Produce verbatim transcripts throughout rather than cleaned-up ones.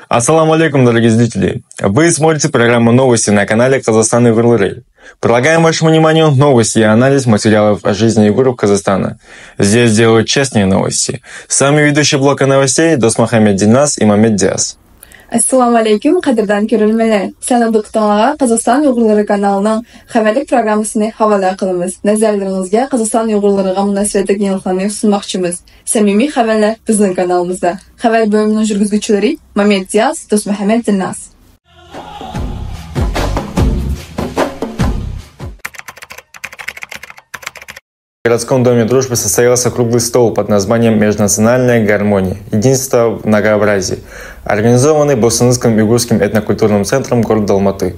Ассаламу алейкум, дорогие зрители! Вы смотрите программу «Новости» на канале «Казахстан уйгурлары». Предлагаем вашему вниманию новости и анализ материалов о жизни уйгуров Казахстана. Здесь делают честные новости. Сами ведущие блока новостей Досмухаммед Дильназ и Мамед Диас. ئەسسالامۇ ئەلەيكۇم، قەدىردان كۆرۈرمەنلەر! سىلەرنىڭ دىققىتىڭلارغا قازاقىستان ئۇيغۇرلىرى كانالىنىڭ خەۋەرلىك پروگراممىسىنى ھاۋالە قىلىمىز. نەزەرلىرىڭىزگە قازاقىستان ئۇيغۇرلىرىغا مۇناسىۋەتلىك يېڭىلىقلارنى سۇنماقچىمىز. سەمىمىي خەۋەرلەر بىزنىڭ كانالىمىزدا. خەۋەر بۆلۈمىنىڭ يۈرگۈزگۈچىلىرى مەمەت دىياز، دوستمۇھەممەت دىلناز. В городском доме дружбы состоялся круглый стол под названием «Межнациональная гармония. Единство в многообразии», организованный Бостандырским уйгурским этнокультурным центром города Алматы.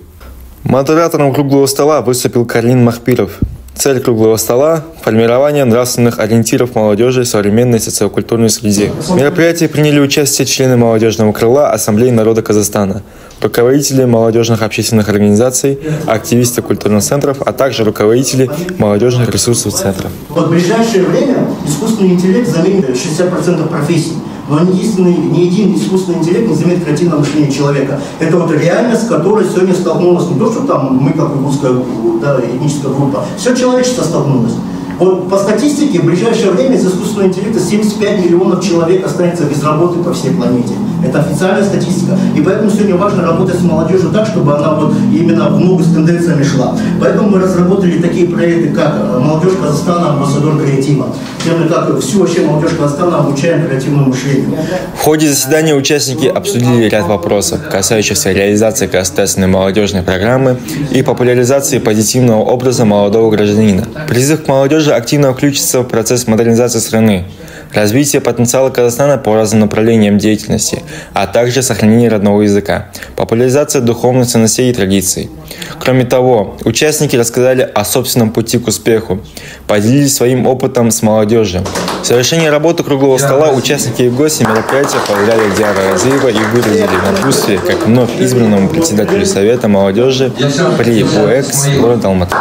Модератором круглого стола выступил Карлин Махпиров. Цель круглого стола — формирование нравственных ориентиров молодежи в современной социокультурной среде. В мероприятии приняли участие члены молодежного крыла Ассамблеи народа Казахстана, руководители молодежных общественных организаций, активисты культурных центров, а также руководители молодежных ресурсов центра. Вот в ближайшее время искусственный интеллект заменит шестьдесят процентов профессий. Но ни единый, ни один искусственный интеллект не заменит креативное мышление человека. Это вот реальность, с которой сегодня столкнулась не то, что там мы, как уйгурская, да, этническая группа, все человечество столкнулось. Вот по статистике, в ближайшее время из искусственного интеллекта семьдесят пять миллионов человек останется без работы по всей планете. Это официальная статистика. И поэтому сегодня важно работать с молодежью так, чтобы она вот именно в ногу с тенденциями шла. Поэтому мы разработали такие проекты, как э, «Молодежь Казахстана», «Амбассадор креатива». Тем как всю вообще молодежь Казахстана обучаем креативному мышлению. В ходе заседания участники обсудили ряд вопросов, касающихся реализации государственной молодежной программы и популяризации позитивного образа молодого гражданина. Призыв к молодежи активно включиться в процесс модернизации страны, развития потенциала Казахстана по разным направлениям деятельности, а также сохранения родного языка, популяризация духовных ценностей и традиций. Кроме того, участники рассказали о собственном пути к успеху, поделились своим опытом с молодежью. В завершении работы круглого стола участники и гости мероприятия поздравили Диара Разиева и выразили напутствие как вновь избранному председателю Совета молодежи при БУЭКС города Алматы.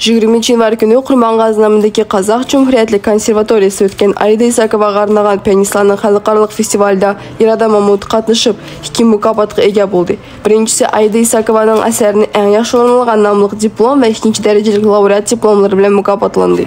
يىگىرمىنچى يانۋار كۈنى قۇرمانغازى نامىدىكى قازاق جۇمھۇرىيەتلىك كونسېرۋاتورىيىسى ئۆتكەن ئايدا ئىساكوۋاغا ئارنىغان پىيانىستلارنىڭ خەلقئارالىق فېستىۋالىدا ئىرادا مامۇت قاتنىشىپ، ئىككى مۇكاپاتقا ئىگە بولدى. بىرىنچىسى ئايدا ئىساكوۋانىڭ ئەسەرىنى ئەڭ ياخشى ئورۇن ئالغان ناملىق دىپلوم ۋە ئىككىنچى دەرىجىلىك لاۋرېئات دىپلوملىرى بىلەن مۇكاپاتلاندى.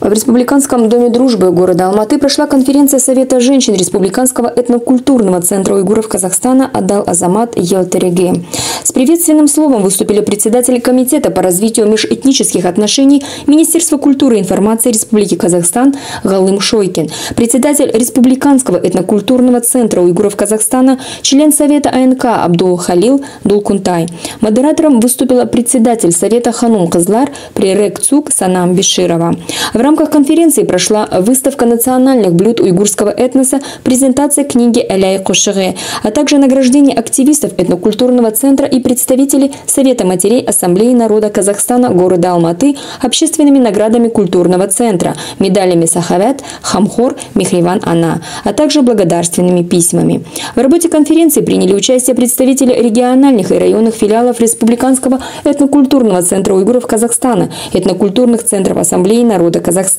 В Республиканском доме дружбы города Алматы прошла конференция Совета женщин Республиканского этнокультурного центра уйгуров Казахстана «Адал Азамат Йыл Тереги». С приветственным словом выступили председатель Комитета по развитию межэтнических отношений Министерства культуры и информации Республики Казахстан Галым Шойкин, председатель Республиканского этнокультурного центра уйгуров Казахстана, член Совета А Н К Абдул Халил Дулкунтай. Модератором выступила председатель Совета ханум-кызлар при РЭК ЦУК Санам Биширова. В рамках конференции прошла выставка национальных блюд уйгурского этноса, презентация книги «Аляй кошыгы», а также награждение активистов этнокультурного центра и представителей Совета матерей Ассамблеи народа Казахстана города Алматы общественными наградами культурного центра, медалями «Сахават», «Хамхор», «Мехриван ана», а также благодарственными письмами. В работе конференции приняли участие представители региональных и районных филиалов Республиканского этнокультурного центра уйгуров Казахстана, этнокультурных центров Ассамблеи народа Казахстана,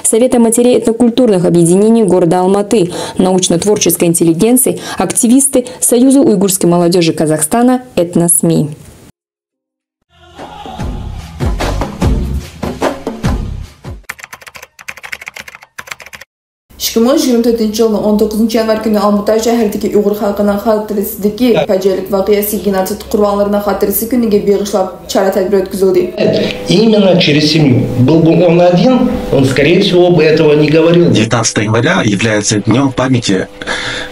Совета матерей этнокультурных объединений города Алматы, научно-творческой интеллигенции, активисты Союза уйгурской молодежи Казахстана, «Этносми». ئىككى مىڭ يىگىرمە تۆتىنچى يىلنىڭ ئون توققۇزىنچى يانۋار كۈنى ئالمۇتا شەھىرىدىكى ئۇيغۇر خەلقىنىڭ خاتىرىسىدىكى پاجىئەلىك ۋەقەسى، گېنوتسىد قۇربانلىرىنىڭ خاتىرىسى كۈنىگە بېغىشلاپ چارە-تەدبىر ئۆتكۈزۈلدى. Именно через семью. Был бы он один, он, скорее всего, бы этого не говорил. Девятнадцатое января является днём памяти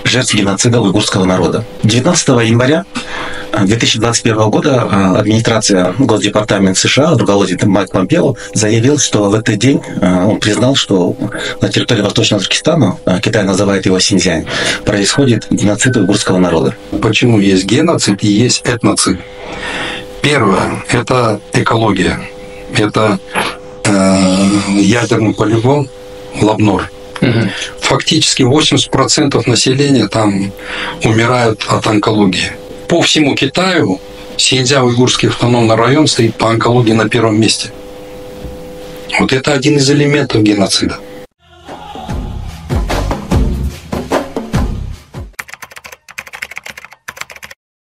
жертв геноцида уйгурского народа. Девятнадцатого января Две тысячи двадцать первого года э, администрация, Госдепартамент С Ш А в руководстве Майк Помпео заявил, что в этот день э, он признал, что на территории Восточного Туркестана, э, Китай называет его Синьцзянь, происходит геноцид уйгурского народа. Почему есть геноцид и есть этноцид? Первое, это экология. Это э, ядерный полигон Лабнор. Фактически восемьдесят процентов населения там умирают от онкологии. По всему Китаю Синьцзян-Уйгурский автономный район стоит по онкологии на первом месте. Вот это один из элементов геноцида.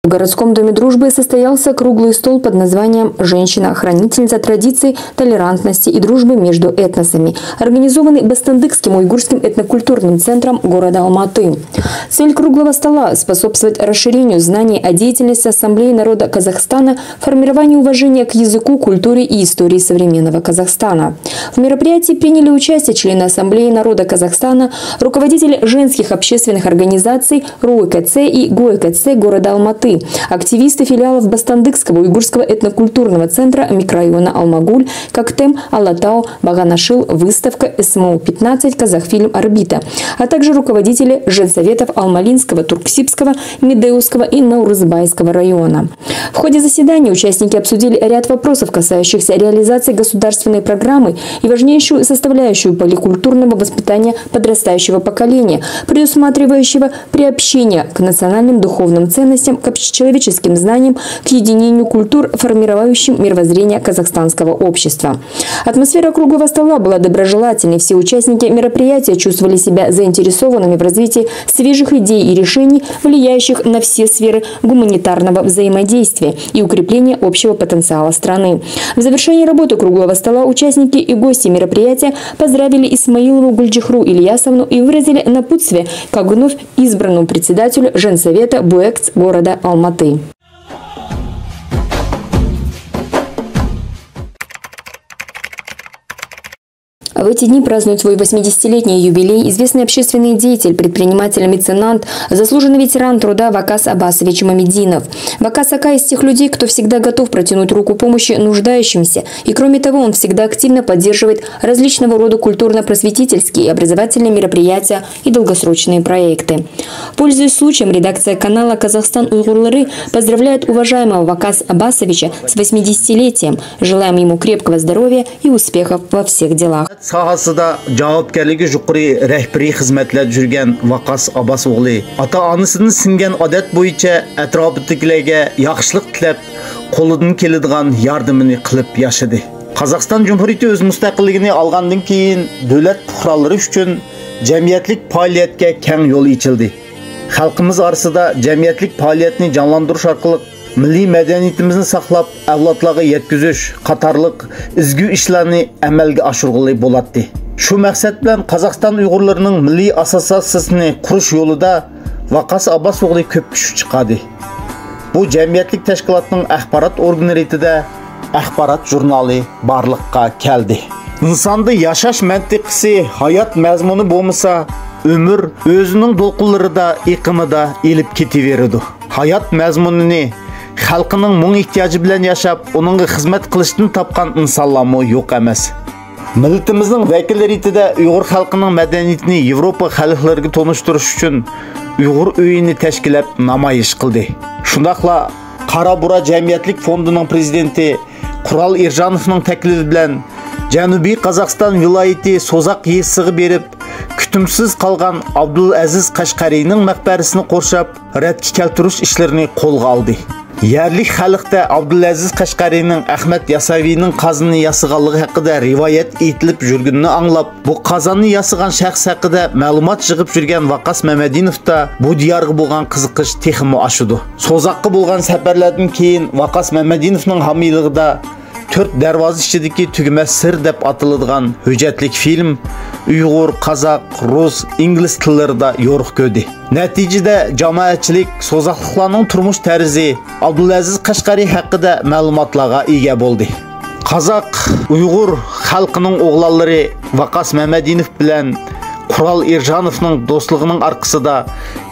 В городском доме дружбы состоялся круглый стол под названием «Женщина — хранительница традиций, толерантности и дружбы между этносами», организованный Бастандыкским уйгурским этнокультурным центром города Алматы. Цель круглого стола — способствовать расширению знаний о деятельности Ассамблеи народа Казахстана, формированию уважения к языку, культуре и истории современного Казахстана. В мероприятии приняли участие члены Ассамблеи народа Казахстана, руководители женских общественных организаций, РУЭКЦ и ГУЭКЦ города Алматы, активисты филиалов Бастандыкского уйгурского этнокультурного центра микрорайона Алмагуль, Коктем, Алатау, Баганашыл, выставка СМО пятнадцать, Казахфильм, Орбита, а также руководители женсоветов Алмалинского, Турксибского, Медеусского и Наурызбайского района. В ходе заседания участники обсудили ряд вопросов, касающихся реализации государственной программы и важнейшую составляющую поликультурного воспитания подрастающего поколения, предусматривающего приобщение к национальным духовным ценностям, к общечеловеческим знаниям, к единению культур, формирующим мировоззрение казахстанского общества. Атмосфера круглого стола была доброжелательной. Все участники мероприятия чувствовали себя заинтересованными в развитии свежих идей и решений, влияющих на все сферы гуманитарного взаимодействия и укрепления общего потенциала страны. В завершении работы круглого стола участники и гости мероприятия поздравили Исмаилову Гульджихру Ильясовну и выразили напутствие как вновь избранному председателю Женсовета БУЭКЦ города Алматы. В эти дни празднует свой восьмидесятилетний юбилей известный общественный деятель, предприниматель, меценат, заслуженный ветеран труда Вакас Абасович Мамединов. Вакас Ака из тех людей, кто всегда готов протянуть руку помощи нуждающимся. И кроме того, он всегда активно поддерживает различного рода культурно-просветительские и образовательные мероприятия и долгосрочные проекты. Пользуясь случаем, редакция канала «Казахстан уйгурлары» поздравляет уважаемого Вакас Абасовича с восьмидесятилетием. Желаем ему крепкого здоровья и успехов во всех делах. ساھەسىدە جاۋابكەرلىكى يۇقىرى رەھبىرىي خىزمەتلەردە يۈرگەن ۋاقاس ئابباس ئوغلى ئاتا-ئانىسىدىن سىڭگەن ئادەت بويىچە ئەتراپىدىكىلەرگە ياخشىلىق تىلەپ، قولىدىن كېلىدىغان ياردىمىنى قىلىپ ياشىدى. قازاقىستان جۇمھۇرىيىتى ئۆز مۇستەقىللىكىنى ئالغاندىن كېيىن دۆلەت پۇقرالىرى ئۈچۈن جەمئىيەتلىك پائالىيەتكە كەڭ يول ئېچىلدى. خەلقىمىز ئارىسىدا جەمئىيەتلىك پائالىيەتنى جانلاندۇرۇش ئارقىلىق مىللىي مەدەنىيىتىمىزنى ساقلاپ، ئەۋلادلارغا يەتكۈزۈش قاتارلىق ئىزگۈ ئىشلارنى ئەمەلگە ئاشۇرغىلى بولاتتى. شۇ مەقسەت بىلەن قازاقىستان ئۇيغۇرلىرىنىڭ مىللىي ئاسسوسىئاتسىيىسىنى قۇرۇش يولىدا ۋاقاس ئابباس ئوغلى كۆپ كۈچ چىقاردى. بۇ جەمئىيەتلىك تەشكىلاتنىڭ ئاخبارات ئورگىنى رېتىدە ئاخبارات ژۇرنالى بارلىققا كەلدى. ئىنساندا ياشاش مەنتىقىسى، ھايات مەزمۇنى بولمىسا، ئۆمۈر ئۆزىنىڭ دولقۇنلىرىدا، ئېقىمىدا ئېلىپ كېتىۋېرىدۇ. ھايات مەزمۇنىنى خەلقىنىڭ مۇڭ ئېھتىياجى بىلەن ياشاپ، ئۇنىڭغا خىزمەت قىلىشتىن تاپقان ئىنسانلارمۇ يوق ئەمەس. مىللىتىمىزنىڭ ۋەكىلى رېتىدە ئۇيغۇر خەلقىنىڭ مەدەنىيىتىنى ياۋروپا خەلقلىرىگە تونۇشتۇرۇش ئۈچۈن ئۇيغۇر ئۆيىنى تەشكىللەپ نامايىش قىلدى. شۇنداقلا قارا بۇرا جەمئىيەتلىك فوندىنىڭ پىرېزىدېنتى قۇرال ئېرژانوفنىڭ تەكلىپى بىلەن جەنۇبىي قازاقىستان ۋىلايىتى سوزاق يېزىسىغا بېرىپ، كۈتۈمسىز قالغان ئابدۇلئەزىز قەشقەرىنىڭ مەقبەرىسىنى قورشاپ، رەتكە كەلتۈرۈش ئىشلىرىنى قولغا ئالدى. يەرلىك خەلقتە ئابدۇلئەزىز قەشقەرىنىڭ ئەخمەت ياساۋىنىڭ قازىنىنى ياسىغانلىقى ھەققىدە رىۋايەت ئېيتىلىپ يۈرگىنىنى ئاڭلاپ، بۇ قازاننى ياسىغان شەخس ھەققىدە مەلۇمات يىغىپ يۈرگەن ۋاقاس مەمەدىنوفتا بۇ دىيارغا بولغان قىزىقىش تېخىمۇ ئاشىدۇ. سوزاققا بولغان سەپەرلەردىن كېيىن ۋاقاس مەمەدىنوفنىڭ ھامىيلىقىدا تۆت دەرۋازا ئىچىدىكى تۈگىمەس سىر دەپ ئاتىلىدىغان ھۆججەتلىك فىلىم ئۇيغۇر، قازاق، رۇس، ئىنگلىز تىللىرىدا يورۇق كۆردى. نەتىجىدە جامائەتچىلىك سوزاقلىقلارنىڭ تۇرمۇش تەرزى، ئابدۇلئەزىز قەشقەرى ھەققىدە مەلۇماتلارغا ئىگە بولدى. قازاق، ئۇيغۇر خەلقىنىڭ ئوغلانلىرى ۋاقاس مەمەدىنوف بىلەن قورال ئېرژانوفنىڭ دوستلۇقىنىڭ ئارقىسىدا،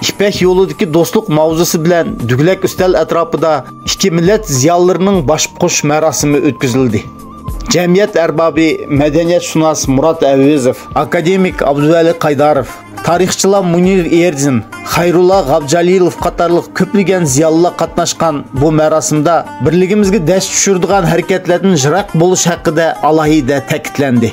يىپەك يولىدىكى دوستلۇق ماۋزۇسى بىلەن دۈگىلەك ئۈستەل ئەتراپىدا ئىككى مىللەت زىيالىيلىرىنىڭ باش قوشۇش مەراسىمى ئۆتكۈزۈلدى. جەمئىيەت ئەربابى، مەدەنىيەتشۇناس مۇرات ئەۋېزوف، ئاكادېمىك ئابدۇۋەلى قايداروف، تارىخچىلار مۇنىر ئېرزىن، خەيرۇللا غابجالىلوف قاتارلىق كۆپلىگەن زىيالىيلار قاتناشقان بۇ مەراسىمدا بىرلىكىمىزگە دەس چۈشۈرىدىغان ھەرىكەتلەردىن يىراق بولۇش ھەققىدە ئالاھىدە تەكىتلەندى.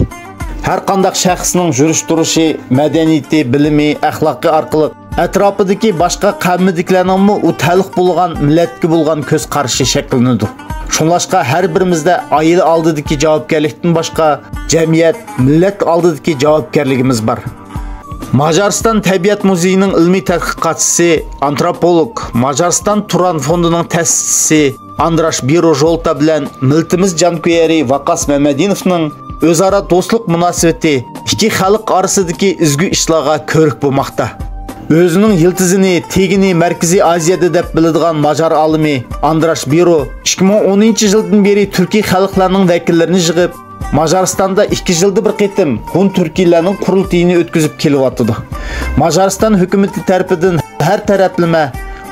ھەر قانداق شەخسنىڭ يۈرۈش-تۇرۇشى، مەدەنىيىتى، بىلىمى، ئەخلاقى ئارقىلىق ئەتراپىدىكى باشقا قەۋمدىكىلەرنىڭمۇ ئۇ تەلۇق بولغان مىللەتكە بولغان كۆز قارىشى شەكىللىنىدۇ. شۇڭلاشقا ھەر بىرىمىزدە ئائىلە ئالدىدىكى جاۋابكارلىقتىن باشقا، جەمئىيەت، مىللەت ئالدىدىكى جاۋابكارلىقىمىز بار. ماجارىستان تەبىئەت مۇزېيىنىڭ ئىلمىي تەتقىقاتچىسى، ئانتروپولوگ، ماجارىستان تۇران فوندىنىڭ تەسىسچىسى ئاندراش بىرو ژولتا بىلەن مىللىتىمىز جانكۆيەرى ۋاقاس مەمەدىنوفنىڭ ئۆزئارا دوستلۇق مۇناسىۋىتى ئىككى خەلق ئارىسىدىكى ئىزگۈ ئىشلارغا كۆرۈك بولماقتا. ئۆزىنىڭ يىلتىزىنى، تېگىنى مەركىزىي ئازىيەدە دەپ بىلىدىغان ماجار ئالىمى ئاندراش بىرو ئىككى مىڭ ئونىنچى يىلدىن بېرى تۈركىي خەلقلەرنىڭ ۋەكىللىرىنى يىغىپ، ماجارىستاندا ئىككى يىلدا بىر قېتىم ھۇن تۈركىيلەرنىڭ قۇرۇلتىيىنى ئۆتكۈزۈپ كېلىۋاتىدۇ. ماجارىستان ھۆكۈمىتى تەرىپىدىن ھەر تەرەپلىمە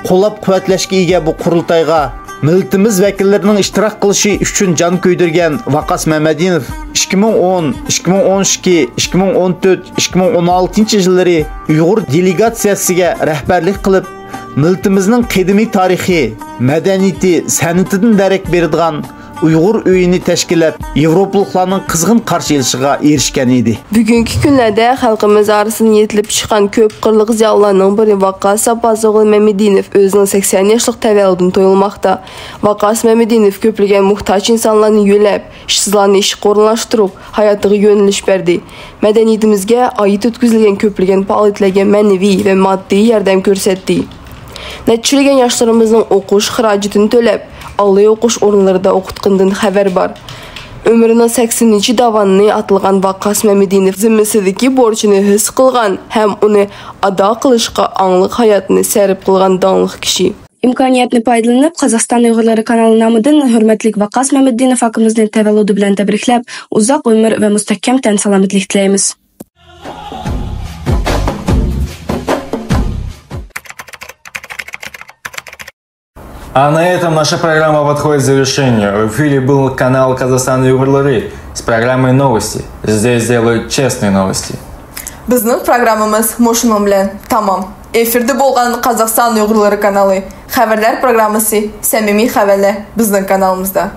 قوللاپ-قۇۋۋەتلەشكە ئىگە بۇ قۇرۇلتايغا مىللىتىمىز ۋەكىللىرىنىڭ ئىشتىراك قىلىشى ئۈچۈن جان كۆيدۈرگەن ۋاقاس مەمەدىنوف ئىككى مىڭ ئون، ئىككى مىڭ ئون ئىككى، ئىككى مىڭ ئون تۆت، ئىككى مىڭ ئون ئالتىنچى يىللىرى ئۇيغۇر دېلېگاتسىيەسىگە رەھبەرلىك قىلىپ، مىللىتىمىزنىڭ قەدىمىي تارىخى، مەدەنىيىتى، سەنئىتىدىن دېرەك بېرىدىغان ئۇيغۇر ئۆيىنى تەشكىللەپ، ياۋروپىلىقلارنىڭ قىزغىن قارشى ئېلىشىغا ئېرىشكەن ئىدى. بۈگۈنكى كۈنلەردە خەلقىمىز ئارىسىدىن يېتىلىپ چىققان كۆپ قىرلىق زىيالىيلارنىڭ بىرى ۋاقاس ئابباسوغلى مەمەدىنوف ئۆزىنىڭ سەكسەن ياشلىق تەۋەللۇدىنى تويلىماقتا. ۋاقاس مەمەدىنوف كۆپلىگەن موھتاج ئىنسانلارنى يۆلەپ، ئىشسىزلارنى ئىشقا ئورۇنلاشتۇرۇپ، ھاياتىغا يۆنىلىش بەردى. مەدەنىيىتىمىزگە ئائىت ئۆتكۈزۈلگەن كۆپلىگەن پائالىيەتلەرگە مەنىۋى ۋە ماددىي ياردەم كۆرسەتتى. نەچچىلىگەن ياشلىرىمىزنىڭ ئوقۇش خىراجىتىنى تۆلەپ، ئالىي ئوقۇش ئورۇنلىرىدا ئوقۇتقىنىدىن خەۋەر بار. ئۆمرىنىڭ سەكسىنىنچى داۋانىنى ئاتلىغان ۋاقاس مەمەدىنوف زىممىسىدىكى بورچىنى ھېس قىلغان ھەم ئۇنى ئادا قىلىشقا ئاڭلىق ھاياتىنى سەرپ قىلغان داڭلىق كىشى. ئىمكانىيەتنى پايدىلىنىپ، قازاقىستان ئۇيغۇرلىرى كانىلى نامىدىن ھۆرمەتلىك ۋاقاس مەمەدىنوف ئاكىمىزنى تەۋەللۇدى بىلەن تەبرىكلەپ، ئۇزاق ئۆمۈر ۋە مۇستەھكەم تەن سالامەتلىك تىلەيمىز. А на этом наша программа подходит к завершению. В эфире был канал Казахстан Уйгурлары с программой новости. Здесь делают честные новости. بىزنىڭ پروگراممىمىز مۇشۇنىڭ بىلەن تامام. ئېفىردا بولغان قازاقىستان ئۇيغۇرلىرى كانالى. خەۋەرلەر پروگراممىسى، سەمىمىي خەۋەرلەر بىزنىڭ كانالىمىزدا.